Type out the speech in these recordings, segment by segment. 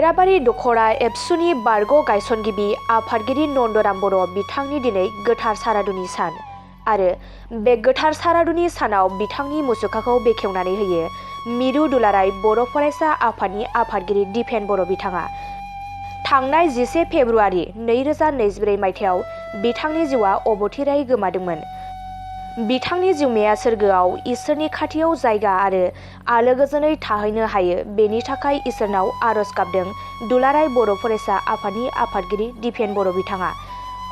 खैराबारि दखरा एबसुनि बारग' गायसनगिरि आफादगिरि नन्दराम बर' बिथांनि दिनै गोथार सारादुनि सान आरो बे गोथार सारादुनि सानाव बिथांनि मुसुखाखौ बेखेवनानै होयो मिरु दुलाराय बर' फरायसा आफादनि आफादगिरि दिपेन बर' बिथाङा। थांनाय 11 फेब्रुआरि 2024 मायथाइयाव बिथांनि जिउआ अबथिरायै गोमादोंमोन। बिथांनि जिउमाया सोरगोआव इसोरनि खाथियाव जायगा आरो आलो गोजोनै थाहैनो हायो बेनि थाखाय इसोरनाव आरज गाबदों दुलाराय बर' फरायसा आफादनि आफादगिरि दिपेन बर' बिथाङा।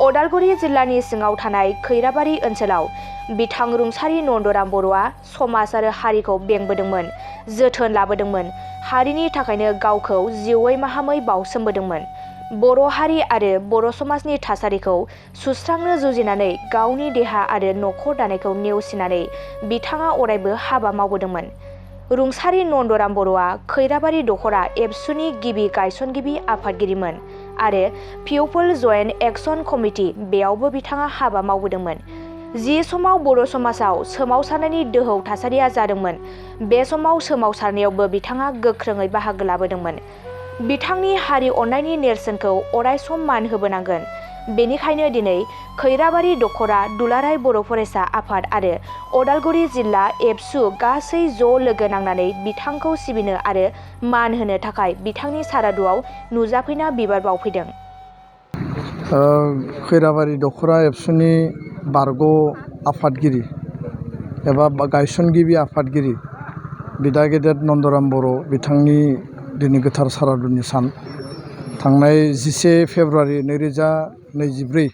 अदालगुरि जिल्लानि सिङाव थानाय खैराबारि ओनसोलाव बिथां रुंसारि नन्दराम बर'आ समाज आरो हारिखौ बेंबोदोंमोन, जोथोन लाबोदोंमोन, हारिनि थाखायनो गावखौ जिउयै माहामै बाउसोमबोदोंमोन। बर' हारि आरो बर' समाजनि थासारिखौ सुस्रांनो जुजिनानै गावनि देहा आरो न'खर दानायखौ नेवसिनानै बिथाङा अरायबो हाबा मावबोदोंमोन। रुंसारि नन्दराम बर'आ खैराबारि दखरा एबसुनि गिबि गायसनगिरि आफादगिरिमोन आरो पिपल जयेन्ट एक्शन कमिटि बेयावबो बिथाङा हाबा मावबोदोंमोन। जि समाव बर' समाजाव सोमावसारनायनि दोहौ थासारिया जादोंमोन बे समाव सोमावसारनायावबो बिथाङा गोख्रोङै बाहागो लाबोदोंमोन। बिथांनि हारि अननायनि नेरसोनखौ अरायसम मान होबोनांगोन। बेनिखायनो दिनै खैराबारि दखरा दुलाराय बर' फरायसा आफाद आरो अदालगुरि जिल्ला एबसु गासै ज' लोगो नांनानै बिथांखौ सिबिनो आरो मान होनो थाखाय बिथांनि सारादुआव नुजाफैना बिबार बावफैदों। खैराबारि दखरा एबसुनि बारग' आफादगिरि एबा गायसनगिरि आफादगिरि बिदा गेदेर नन्दराम बर' बिथांनि दिनै गोथार सारादुनि सान। थांनाय 11 फेब्रुआरि 2024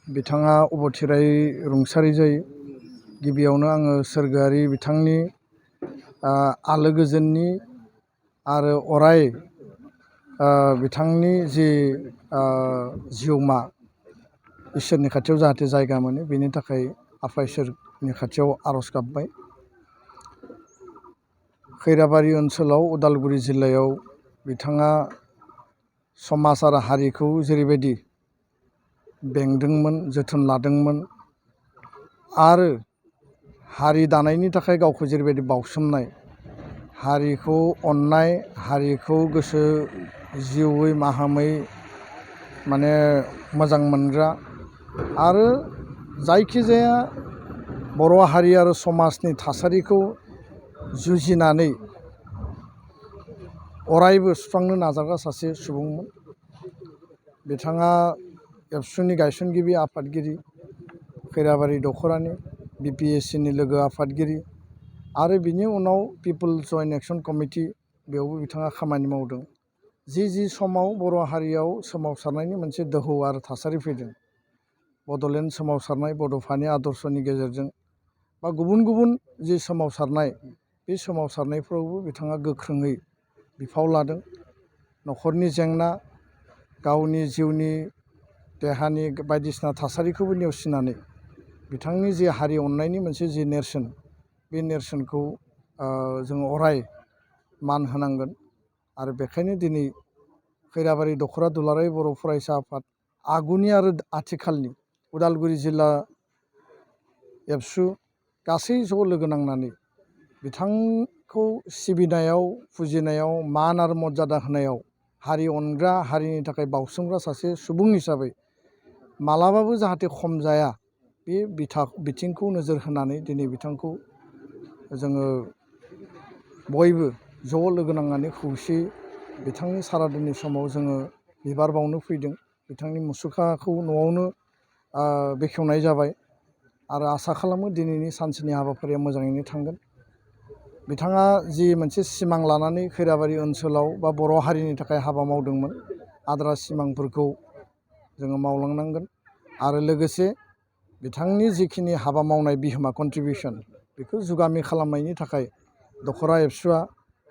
बिथाङा अबथिरायै रुंसारि जायो। गिबियावनो आङो सोरगोआरि बिथांनि आलो गोजोननि आरो अराय बिथांनि जि जिउमा इसोरनि खाथियाव जाहाथे जायगा मोनो बेनि थाखाय आफा इसोरनि खाथियाव आरज गाबबाय। खैराबारि ओनसोलाव उदालगुरि जिल्लायाव बिथाङा समाज आरो हारिखौ जेरैबायदि बेंदोंमोन, जोथोन लादोंमोन आरो हारि दानायनि थाखाय गावखौ जेरैबायदि बाउसोमनाय, हारिखौ अननाय, हारिखौ गोसो जिउयै माहामै मोजां मोनग्रा आरो जायखिजाया बर' हारि आरो समाजनि थासारिखौ जुजिनानै अरायबो सुस्रांनो नाजाग्रा सासे सुबुंमोन। बिथाङा एबसुनि गायसनगिरि आफादगिरि, खैराबारि दखरानि BPSCनि लोगो आफादगिरि आरो बिनि उनाव पिपल जयेन्ट एक्शन कमिटि बेयावबो बिथाङा खामानि मावदों। जि समाव बर' हारियाव सोमावसारनायनि मोनसे दोहौ आरो थासारि फैदों, बड'लेण्ड सोमावसारनाय बड'फानि आदर्शनि गेजेरजों बा गुबुन जि सोमावसारनाय बे सोमावसारनायफ्रावबो बिथाङा गोख्रोङै बिफाव लादों। न'खरनि जेंना, गावनि जिउनि देहानि बायदिसिना थासारिखौबो नेवसिनानै बिथांनि जि हारि अननायनि मोनसे जि नेरसोन बे नेरसोनखौ जोङो अराय मान होनांगोन। आरो बेखायनो दिनै खैराबारि दखरा दुलाराय बर' फरायसा आफाद आगुनि आरो आथिखालनि उदालगुरि जिल्ला एबसु गासै ज' लोगो नांनानै बिथांखौ सिबिनायाव, फुजिनायाव, मान आरो मर्यादा होनायाव हारि अनग्रा, हारिनि थाखाय बाउसोमग्रा सासे सुबुं हिसाबै मालाबाबो जाहाथे खम जाया बे बिथिंखौ नोजोर होनानै दिनै बिथांखौ जोङो बयबो ज' लोगो नांनानै खौसेयै बिथांनि सारादुनि समाव जोङो बिबार बावनो फैदों। बिथांनि मुसुखाखौ न'आवनो बेखेवनाय जाबाय आरो आसा खालामो दिनैनि सानसेनि हाबाफारिया मोजाङैनो थांगोन। बिथाङा जि मोनसे सिमां लानानै खैराबारि ओनसोलाव बा बर' हारिनि थाखाय हाबा मावदोंमोन, आद्रा सिमांफोरखौ जोङो मावलांनांगोन आरो लोगोसे बिथांनि जिखिनि हाबा मावनाय बिहोमा कन्ट्रिबिउसन बेखौ जुगामि खालामनायनि थाखाय दखरा एबसुआ,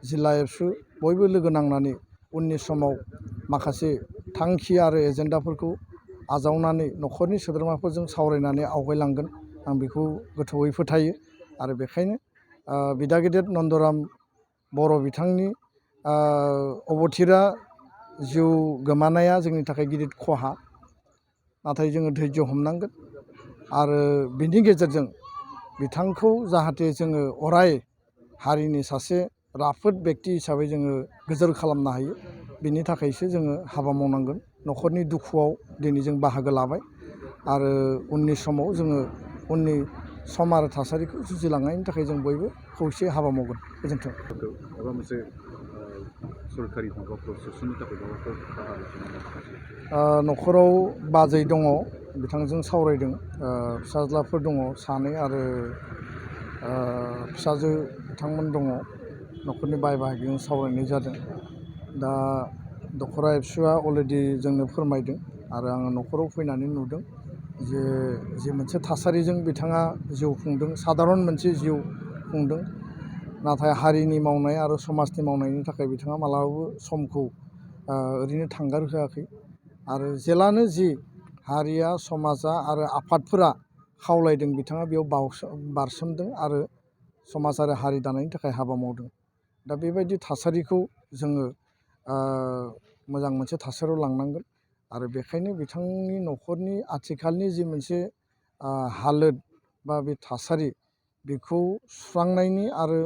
जिल्ला एबसु बयबो लोगो नांनानै उननि समाव माखासे थांखि आरो एजेन्डाफोरखौ आजावनानै न'खरनि सोद्रोमाफोरजों सावरायनानै आवगायलांगोन आं बेखौ गोथौयै फोथायो। आरो बेखायनो बिदा गेदेर नन्दराम बर' बिथांनि अबथिरा जिउ गोमानाया जोंनि थाखाय गिदिर खहा, नाथाय जोङो धैर्य हमनांगोन आरो बिनि गेजेरजों बिथांखौ जाहाथे जोङो अराय हारिनि सासे राफोद बेक्ति हिसाबै जोङो गोजोर खालामनो हायो बिनि थाखायसो जोङो हाबा मावनांगोन न'खरनि दुखुआव दिनै जों बाहागो लाबाय आरो उननि समाव जोङो उननि सम आरो थासारिखौ जुजिलांनायनि थाखाय जों बयबो खौसे हाबा मावगोन गोजोन्थों माबा मोनसे सरकारि माबाफोर सोसननो थाखाय माबाफोर न'खराव बाजै दङ बिथांजों सावरायदों फिसाज्लाफोर दङ सानै आरो फिसाजो बिथांमोन दङ न'खरनि बाय बाहागिजों सावरायनाय जादों दा दख'रा एबसुआ अलरेडि जोंनो फोरमायदों आरो आङो न'खराव फैनानै नुदों जे मोनसे थासारिजों बिथाङा जिउ खुंदों सादारन मोनसे जिउ खुंदों नाथाय हारिनि मावनाय आरो समाजनि मावनायनि थाखाय बिथाङा मालाबाबो समखौ ओरैनो थांगार होआखै आरो जेलानो जि हारिया समाजा आरो आफादफोरा खावलायदों बिथाङा बेयाव बारसोमदों आरो समाज आरो हारि दानायनि थाखाय हाबा मावदों दा बेबायदि थासारिखौ जोङो मोजां मोनसे थासारियाव लांनांगोन आरो बेखायनो बिथांनि न'खरनि आथिखालनि जि मोनसे हालोद बा बे थासारि बेखौ सुस्रांनायनि आरो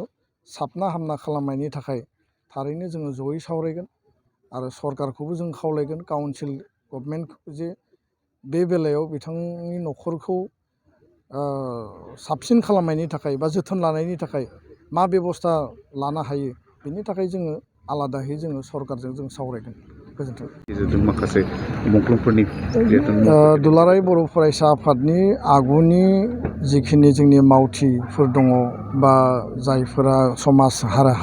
साबना हामना खालामनायनि थाखाय थारैनो जोङो जयै सावरायगोन आरो सरकारखौबो जों खावलायगोन काउन्सिल गभर्नमेन्टखौ जे बे बेलायाव बिथांनि न'खरखौ साबसिन खालामनायनि थाखाय बा जोथोन लानायनि थाखाय मा बेबस्था लानो हायो बेनि थाखाय जोङो आलादायै जोङो सरकारजों जों सावरायगोन गोजोन्थों गेजेरजों माखासे मुंख्लंफोरनि दुलाराय बर' फरायसा आफादनि आगुनि जिखिनि जोंनि मावथिफोर दङ बा जायफोरा समाज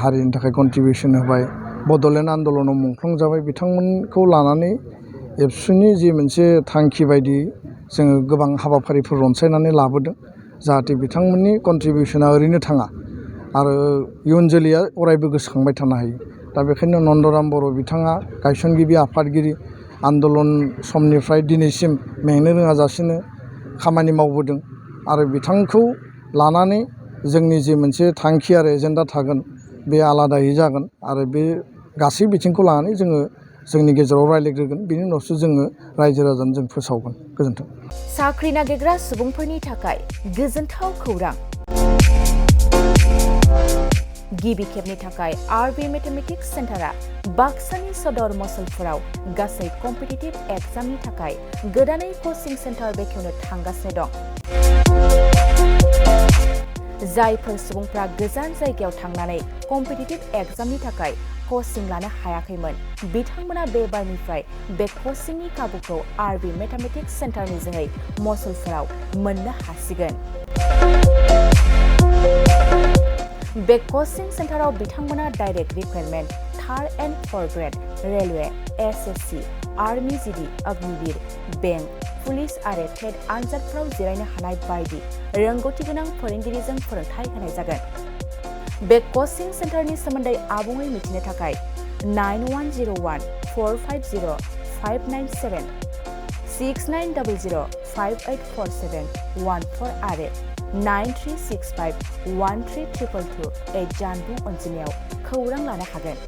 हारिनि थाखाय कन्ट्रिबिउसन होबाय बड'लेण्ड आन्दलनाव मुंख्लं जाबाय बिथांमोनखौ लानानै एबसुनि जि मोनसे थांखि बायदि जोङो गोबां हाबाफारिफोर रनसायनानै लाबोदों जाहाथे बिथांमोननि कन्ट्रिबिउसना ओरैनो थाङा आरो इयुन जोलैया अरायबो गोसोखांबाय थानो हायो दा बेखायनो नन्दराम बर' बिथाङा गायसनगिरि आफादगिरि आन्दलन समनिफ्राय दिनैसिम मेंनो रोङाजासेनो खामानि मावबोदों आरो बिथांखौ लानानै जोंनि जि मोनसे थांखि आरो एजेन्डा थागोन बे आलादायै जागोन आरो बे गासै बिथिंखौ लानानै जोङो जोंनि गेजेराव रायज्लायग्रोगोन बिनि उनावसो जोङो रायजो राजानो जों फोसावगोन गोजोन्थों साख्रि नागिरग्रा सुबुंफोरनि थाखाय गोजोनथाव खौरां गिबि खेबनि थाखाय आरबि मेथमेटिक्स सेन्टारा बाक्सानि सदर मसलपुराव गासै कम्पिटिटिभ एग्जामनि थाखाय गोदानै कचिं सेन्टार बेखेवनो थांगासिनो दं जायफोर सुबुंफ्रा गोजान जायगायाव थांनानै कम्पिटिटिभ एग्जामनि थाखाय कचिं लानो हायाखैमोन बिथांमोना बे बारनिफ्राय बे कचिंनि खाबुखौ आरबि मेथमेटिक्स सेन्टारनि जोहै मसलपुराव मोननो हासिगोन बे कचिं सेन्टाराव बिथांमोना direct recruitment 3rd and 4th grade railway SSC army GD Agniveer bank police आरो टेट आनजादफोराव जिरायनो हानाय बायदि रोंगौथि गोनां फोरोंगिरिजों फोरोंथाय होनाय जागोन बे कचिं सेन्टारनि सोमोन्दै आबुङै मिथिनो थाखाय 9101450597 6900584714 आरो 9365132228 जानबुं अनजिमायाव खौरां लानो हागोन